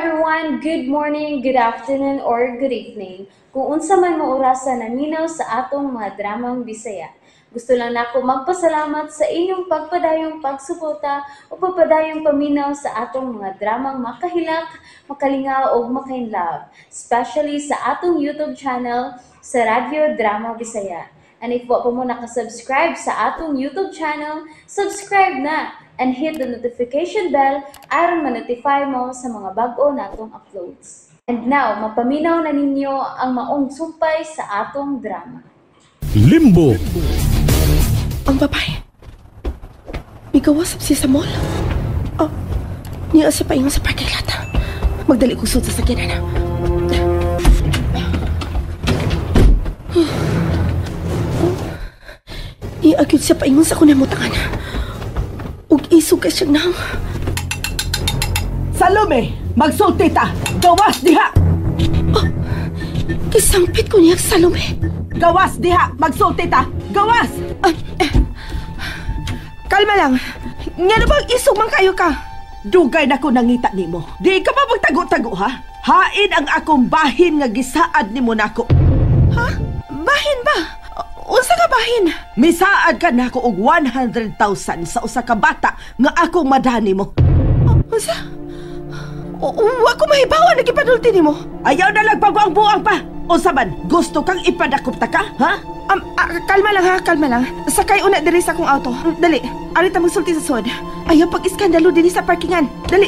Everyone! Good morning, good afternoon, or good evening. Kung unsa man mo orasa naminaw sa atong mga dramang Bisaya. Gusto lang nako magpasalamat sa inyong pagpadayong pagsuporta o pagpadayong paminaw sa atong mga dramang makahilak, makalingaw ug makainlove, especially sa atong YouTube channel sa Radyo Drama Bisaya. And if wa pa mo nakasubscribe sa atong YouTube channel, subscribe na and hit the notification bell aron ma-notify mo sa mga bag-o natong uploads. And now, mapaminaw na ninyo ang maong sumpay sa atong drama. Limbo. Ang babae. Migawas siya sa mall. Oh, niya siya paingon sa parking lot. Magdali kong sud sa sakyanan. Niya agyud siya paingon sa akong namutangan. Ug isog ka siyang nang. Salome, magsulti ta! Gawas diha! Oh, kisangpit ko niya, Salome. Gawas diha! Magsulti ta! Gawas! Kalma lang. Nga na bang isog man kayo ka? Dugay na ko nangita nimo. Di ka pa magtago-tago, ha? Hain ang akong bahin nga gisaad nimo nako. Ha? Bahin ba? Unsa ka bahin? Misaad ka nako og 100,000 sa usa ka bata nga akong madani mo. Unsa? Wa ko mahibaw ang nagipanulti nimo. Ayaw na lang pagbuang-buang pa. Unsa man, gusto kang ipadakop ta ka, ha? Kalma lang ha, kalma lang. Sakay una diri sa akong auto. Dali, ari ta magsulti sa sod. Ayaw pag-iskandalo dinhi sa parkingan. Dali.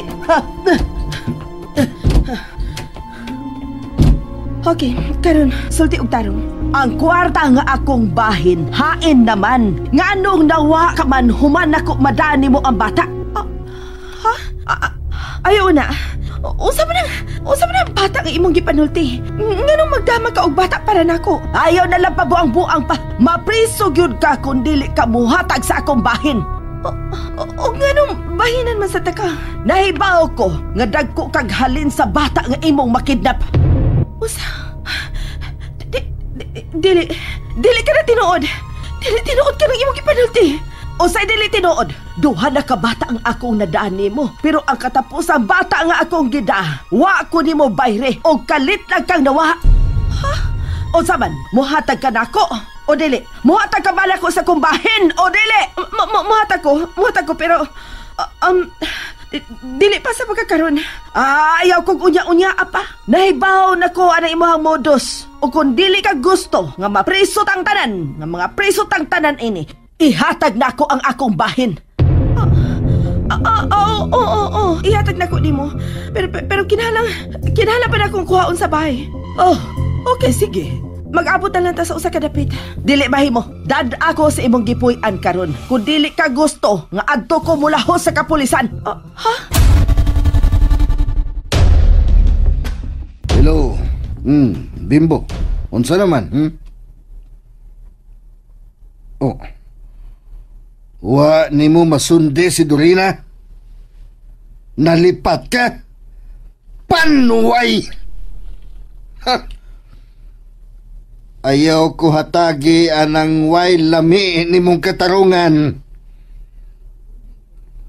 Okay, karon sulti og tarong. Ang kwarta nga akong bahin, hain naman. Nganong nawa ka man human nako madani mo ang bata? Ha? Ayaw na. Unsa man ang bata nga imong gipanulti? Nganong magdama ka og bata para nako? Ayaw na lang pabuang-buang pa. Mapriso gyud ka kung dili ka muhatag sa akong bahin. Og nganong bahinan man sa taka? Nahibaw ko nga dagko kag halin sa bata nga imong makidnap. Usa? Dili, dili ka na tinuod. Dili tinuod ka ng imong gipanulti. Usay dili tinuod. Duha na ka bata ang akong nadaan nimo, pero ang katapusang bata nga akong gida, wa ko nimo bayre og kalit lang kang nawa. Ha? Unsa man, muhatag ka nako o dili? Muhatag ka ba nako sa kumbahin o dili? Muhatag ko pero dili pa sa pagkakaron. Ayaw kong unya-unya apa. Nahibaw na ko ana imong modus. O kung dili ka gusto nga mapriso tang tanan, nga mga priso tang tanan ini, ihatag nako ang akong bahin. Oo. Ihatag nako nimo. Pero kinahanglan pa na akong kuhaon sa bahay. Oh, okay, sige. Mag-abot na lang ta sa usa ka dapit. Dili mahimo. Dad ako sa imong gipuy-an karon. Kung dili ka gusto nga adto ko mulahos sa kapulisan. Ha? Hello. Bimbo. Unsa naman, Oh. Wa nimo masundi si Dorina? Nalipat ka? Panway! Ha! Ayaw ko hatagi anang way lami nimong katarungan.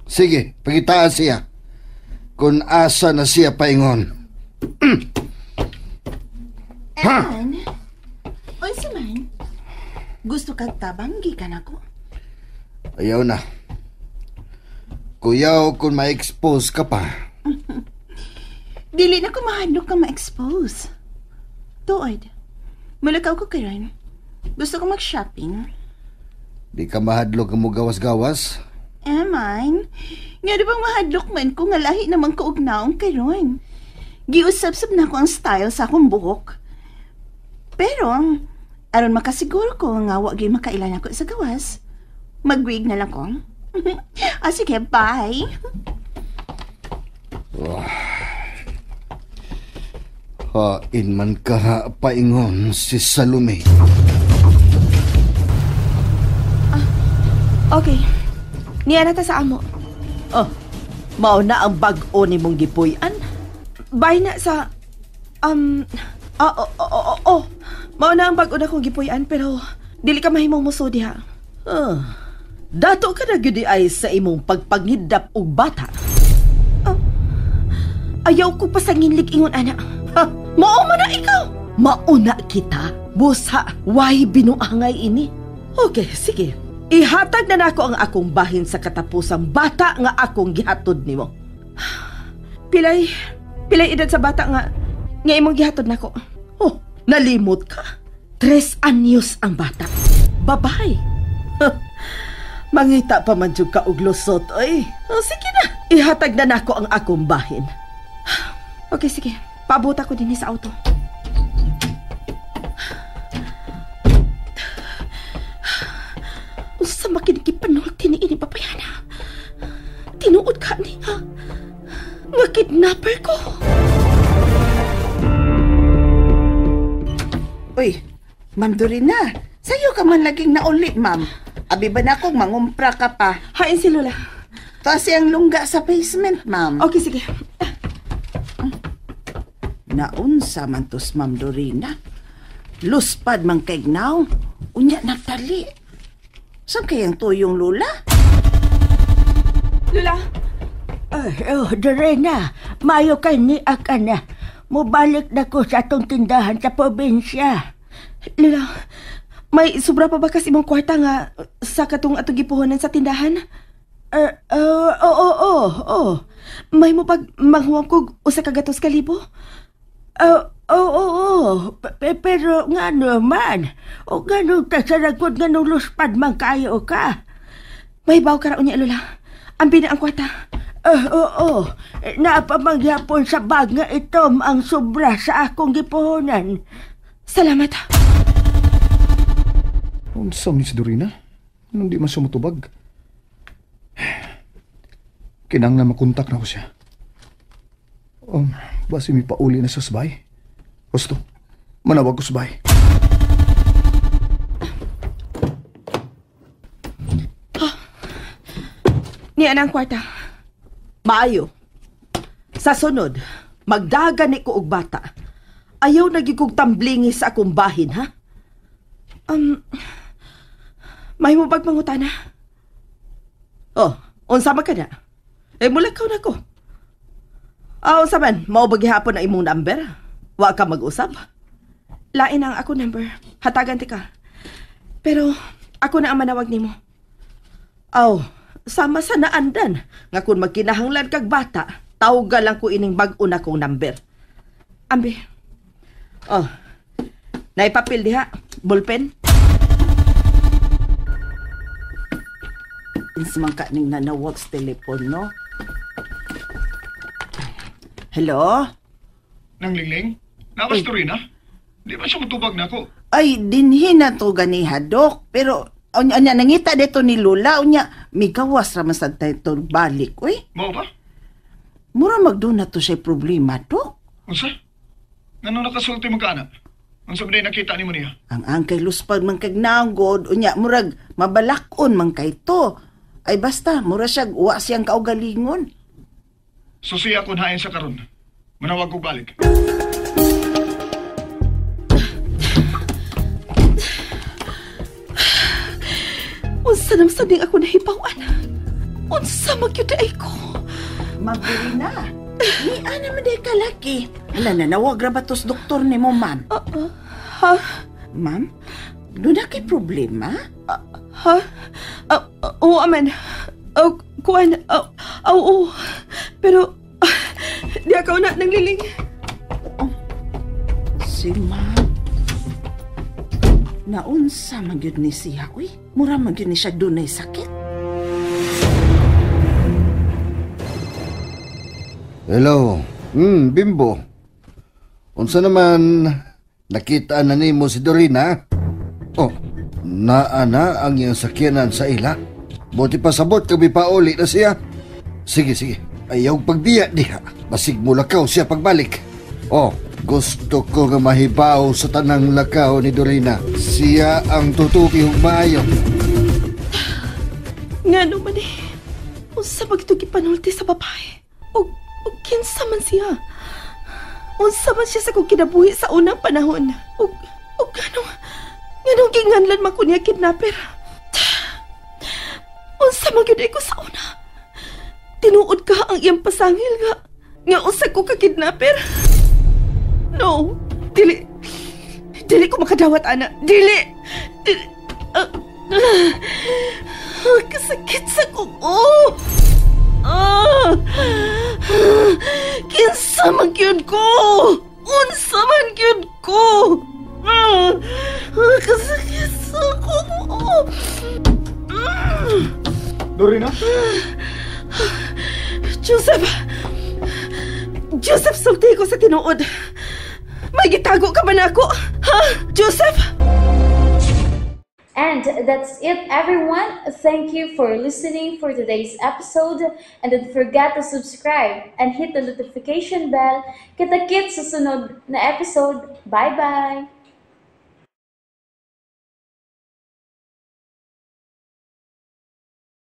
Sige, pangitaan siya. Kung asa na siya paingon. Ha? Unsa man? Gusto kag tabang gikan ako? Ayaw na. Kuyaw kung ma-expose ka pa. Dili na ko mahadlok ka ma-expose. Tuod. Mulakaw ko karon. Gusto ko mag-shopping. Di ka mahadlok ang mugawas-gawas? Mine. Nga di bang mahadlok man ko nga lahi naman ko og naong karon. Giusab-sab na ko ang style sa akong buhok. Pero, aron makasiguro ko nga wa gyud makailan ako sa gawas, mag-wig na lang ko. Sige, bye. Oh. Hain man ka paingon si Salome. Okay. Niya na ta sa amo. Oh, mao na ang bag-o ni mong gipuy-an. Bye na sa... Oh. Mao na ang bag-o na kong gipuy-an pero dili ka mahimong muso diha. Dato ka na gyud ay sa imong pagpangidap og bata. Ayaw ko pasanginlig ingon ana. Ha, mao man na ikaw. Mauna kita. Busa, way binuangay ini. Okay, sige. Ihatag na nako ang akong bahin sa katapusang bata nga akong gihatod nimo. Pilay edad sa bata nga imong gihatod nako. Oh, nalimot ka. 3 anyos ang bata. Babae. Mangita pa man jud ka og lusot, oy. Oh, sige na. Ihatag na nako ang akong bahin. Okay, sige. Paabot ako dinhi sa auto. Unsa makinikipanulti ni ini papayana? Tinuod ka ni ha? Nga kidnapper ko. Uy, Ma'am Dorina, sayo ka man laging nauli, ma'am. Abi ba na akong mangumpra ka pa? Hain si Lola. Taas ang lungga sa basement, ma'am. Okay, sige. Naunsa man tos, Ma'am Dorina. Luspad man kaignaw. Unya nagtali. Saan kayang tuyong Lola? Lola! Oh, Dorina, mayo kay ni akana. Mubalik na ko sa atong tindahan sa probinsya. Lola, may sobra pa ba kasi imong kwarta nga sa katong atong gipuhonan sa tindahan? Oo. May mo pag manghuam kog usa ka gatos ka libo? Oo. Pero nga naman, o ganun ka sa ragod nga nung luspad man kayo ka. May baw ka raon niya, Lola. Ambi na ang kwarta. Oo. Napamangyapon sa bag nga itom ang sobra sa akong gipuhonan. Salamat. Unsa ni si Dorina? Anong di man siya mutubag? Kinanglan makontak na ko siya. Basi may pauli na siya sa bahay. Gusto, manawag ko sa bahay. Niya na ang kwarta. Maayo. Sa sunod, magdagan ni ko og bata. Ayaw nagigug tamblingi sa akong bahin, ha? May mo pagmangutana? Oh, unsa man ka na? Eh, mulakaw na ko. Ah, unsa man, mao ba gihapon ang imong number? Wa ka mag-usab? Lain ang ako number. Hatagan ti ka. Pero ako na ang manawag nimo. Aw, sama sa naandan. Nga kung magkinahanglan kag bata, tawga lang ko ining bag-o na kong number. Ambi. Oh, naipapil diha. Bullpen. Insman ka ning nanawag sa telepono. Hello? Nang Lingling? Nawas Dorina? Di ba siya mutubag na ako? Ay, dinhi na to ganiha, Dok. Pero, unya, nangita dito ni Lola. Unya, migawas raman sa tayo balik, uy. Mao ba? Mura magduna to siya problema, Dok. Unsa? Ngano nakasulti mo ka, anak? Unsa ba nakita nimo niya? Ang angkay luspad man kag naanggod, unya, murag mabalakon man kay to. Ay basta, mura siya, uwa siyang kaugalingon. Susiya kun hain sa karon. Manawag ko balik. Unsa naman sa ding ako nahibawan? Unsa magyud ay ko? Ma'am Dorina, ni ana man day kalaki. Hala, nanawag ra ba tos doktor nimo, ma'am? Ha? Ma'am, doon na kay problema? Ha? Oo, aman. Kuan, oo. Pero, di ako na nangliling. Oh, si ma'am. Naunsa man gyud ni siya, uy. Mura man gyud ni siya dunay sakit. Hello. Bimbo. Unsa naman nakita na nimo si Dorina? Oh, naa na ang iyang sakyanan sa ila. Buti pa sabot kami pauli na siya. Sige, sige. Ayaw pagbiya diha. Basig mo lakaw siya pagbalik. Oh, gusto ko nga mahibaw sa tanang lakaw ni Dorina. Siya ang tutuki ug maayo. Ngano man eh. Unsa ba gito gipanulti sa babae? Og kinsa man siya? Unsa man siya sa kong kinabuhi sa unang panahon? Og nganong ginganlan man ko niya kidnapper? Unsa man gyud ko sa una? Tinuod ka ang iyang pasangil nga Nga usa ko ka kidnapper? No, dili. Dili ko makadawat, ana. Dili. Dili. Ah, ah, kasakit sa kuko. Ah, kinsa man gyud ko? Unsa man gyud ko? Ah, ah, kasakit sa kuko. Dorina? Joseph! Joseph, sulti ko sa tinuod. May gitago ka ba nako? Ha? Joseph? And that's it, everyone. Thank you for listening for today's episode. And don't forget to subscribe and hit the notification bell. Kita-kits sa sunod na episode. Bye-bye!